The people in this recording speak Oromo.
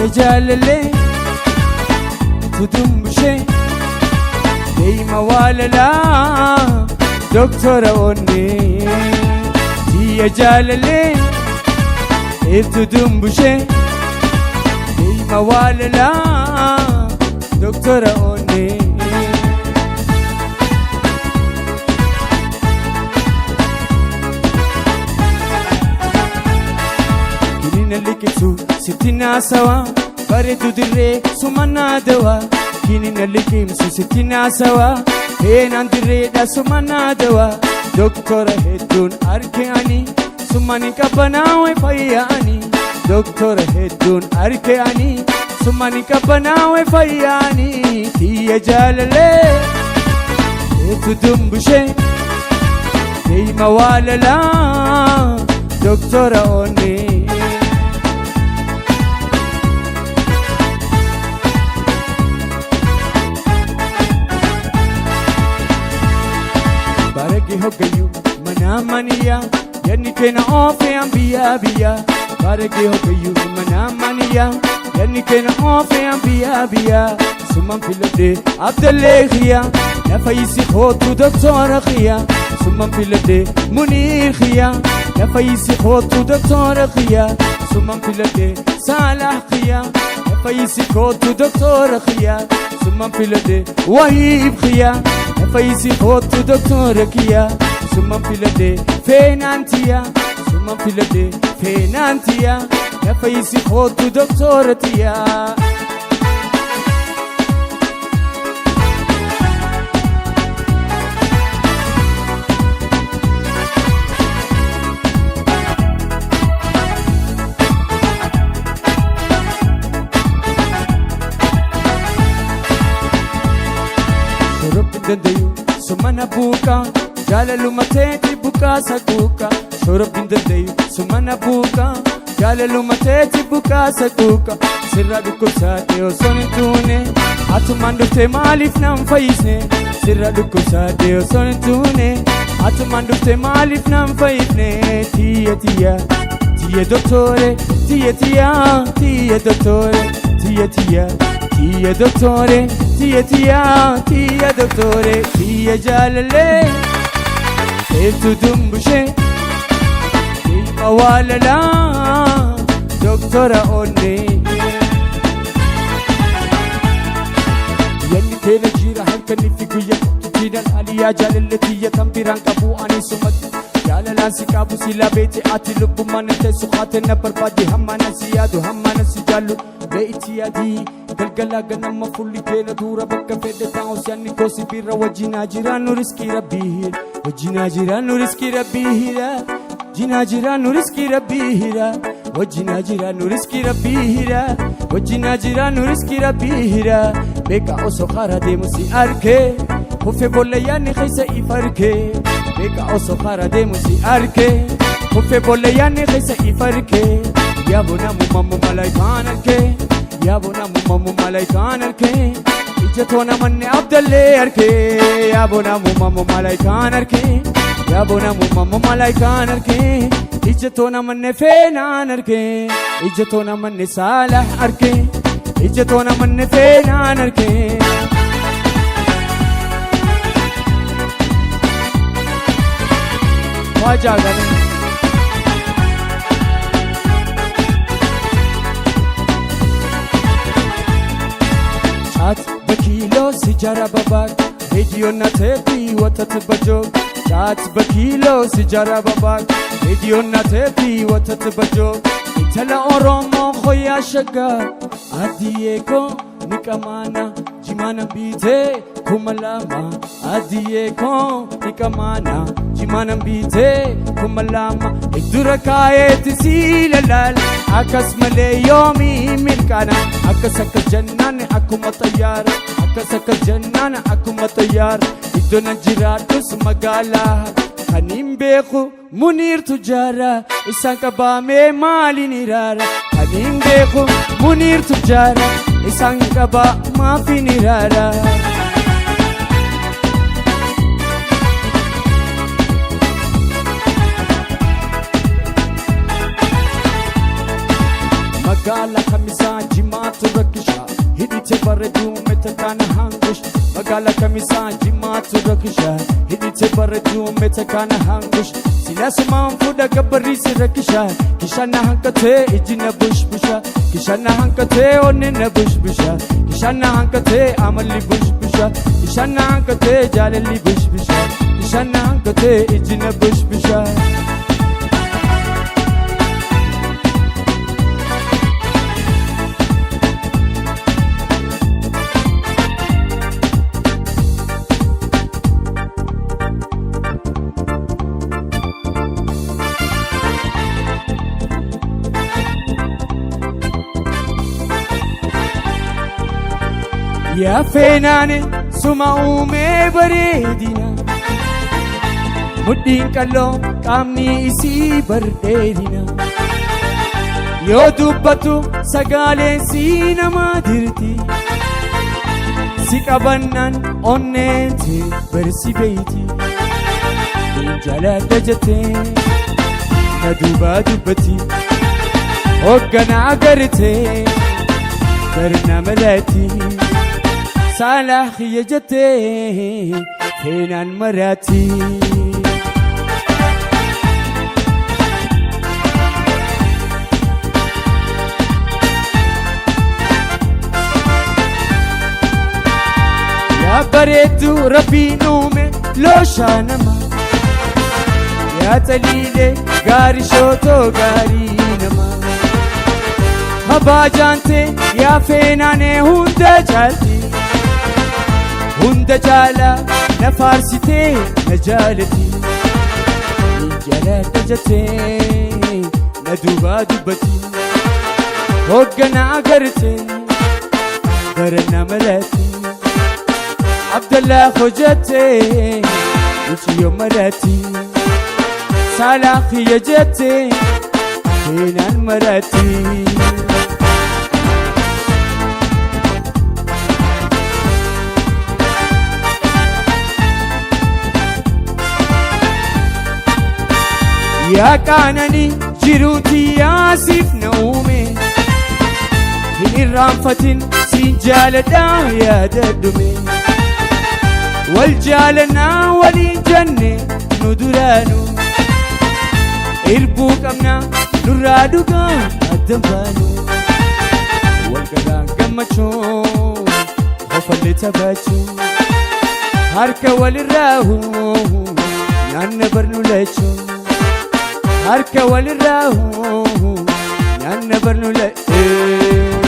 Tiyya jaalallee tudumbishee deema waalalaa doktora onnee. Tiyya jaalallee iftu dumbushee deema waalalaa doktora onnee. Kinina liqimsu sitti naasawaa bareedu dirree sumannaa dawaa. Kinina liqimsu sitti naasawaa feenaan dirreedha sumannaa dawaa. Doktora hedduun arge ani sumani qabbanaa'e fayyaani. Doktora hedduun arge ani sumani qabbanaa'e fayyaani. Tiyya jaalalee eetu dumbushee deema waalalaa doktora onnee. Barage hoggayyuu mana maniyaa yanni keena oofee an biyyaa biyyaa. Barage hoggayyuu mana maniyaa yanni keena oofee an biyyaa biyyaa. Suman filadhee Abdallee xiyyaa lafa isi kootu doktora xiyyaa. Suman filadhee Muniir xiyyaa lafa isi kootu doktora xiyyaa. Suman filadhee Saalah xiyyaa lafa isi kootu doktora xiyyaa. Suman filadhee Wahiib xiyyaa lafa isi kootu doktora kiyyaa. Suman filadhee Feenaan tiyyaa suman filadhee Feenaan tiyyaa lafa isi kootu doktora tiyyaa. Shorobbi dandayu sumana buuka jaalaluma teeti bukaasa kuuka. Shorobbi dandayu sumana buuka jaalaluma teeti bukaasa kuuka. Sirra dhukkubsaadhe osoo hin tuune atumaan dhuftee maaliif nan fayyisne. Sirra dhukkubsaadhe osoo hin tuune atumaan dhuftee maaliif nan fayyifne. Tiyya tiyya tiyya doktore tiyya tiyya tiyya doktore tiyya tiyya tiyya doktore tiyya tiyya tiyya doktore tiyya jaalallee eeftu dumbushee deema waalalaa doktora onnee. Yanni keena jira halkanii fi guyya tuttiidhaan aliyaa jaalallee tiyya tan biraan qabu ani sumatti. Jaalalaan si qabu sila beete ati lubbummaan na teessu haate na barbaade hamma na si yaadu hamma na si jaallu beeyti yaadii galgala ganama fulli keena dura bakka fedhe taa'u si'anni koosi birra wajjinaa jiraannu riskii rabbii wajjinaa jiraannu riskii rabbii hira jinaa jiraannu riskii rabbii hira wajjinaa jiraannu riskii rabbii hira wajjinaa jiraannu riskii rabbii hira. Beeka osoo karaa deemu si arge kufe bolla yaadni keessa if arge. Beeka osoo karaa deemu si arge kufe bolla yaadni keessa if arge. Yaaboo namummaa malaayikaan arge yaaboo namummaa malaayikaan arge ija toona manne Abdallee arge yaaboo namummaa malaayikaan arge yaaboo namummaa malaayikaan arge ija toona manne Feenaan arge ija toona manne Saalah arge ija toona manne Feenaan arge. Waajaa galee. ጫት በኪሎ ሲጃራ በባግ ሬዲዮና ቴፒ ወተት በጆግ ጫት በኪሎ ሲጃራ በባግ ሬዲዮና ቴፒ ወተት በጆግ intala Oromoo hoyaa shaggaa adiyyee koo ni qamaana jimaana biitee 2000 adiyyee koo ni qamaana jimaana biitee 2000 iddura kaayeeti si lalaal akkas malee yoomii milkaana akkas akkas jennaan akkuma xayyaara akkas akkas jennaan akkuma xayyaara iddoo nan jiraadhus magaalaa kan hin beeku Muniirtu jaara isaan qabaamee maaliin iraara kan hin beeku Muniirtu jaara isaan qabaa maafiin iraara. Magaalaa kamisaa jimaatu rakkisha hidhite bareedu meta kana hangush. Magaalaa kamisaa jimaatu rakkisha hidhite bareedu meta kana hangush. Silaasumaan fuudha gabbarrii si rakkisha kishaana hanqatee iji na bushbusha kishaana hanqatee onni na bushbusha kishaana hanqatee amalli bushbusha kishaana hanqatee jaalalli bushbusha kishaana hanqatee iji na bushbusha. Yaa feenaane suma uumee bareedina mudhiin qalloo qaamni isii bardheerina yoo dubbatu sagaaleen sii nama dirti si qabannaan onneeti barsi beeyti hin jaaladha jettee na duubaa dubbatti hoogganaa gartee garna malatti saalaa kiyya jettee feenaan maraatti. Yaa bareedduu rabbiin uume looshaa nama yaa xaliilee gaarii shootoo gaarii nama kabaajaantee yaa feenaanee hunda caalti hunda caalaa na faarsitee na jaalati ni jaaladha jettee na duubaa dubbatti hoogganaa agartee gara nama laatti Abdallah hojjette muciyyoo maratti saalaa kiyya jette seenaan maratti. Yaa qaananii jiruuti yaasiif na uume hin irraanfatin siin jaaladhaa yaadadhume wal jaalannaa waliin jenne nu duraanu irbuu qabna nurraa dhugaa addan baanu wal garaan gammachuu hofallee taphachuu harka walirraa nyaanna barnu lachuu harka walirraa nyaanna barnu lachuu.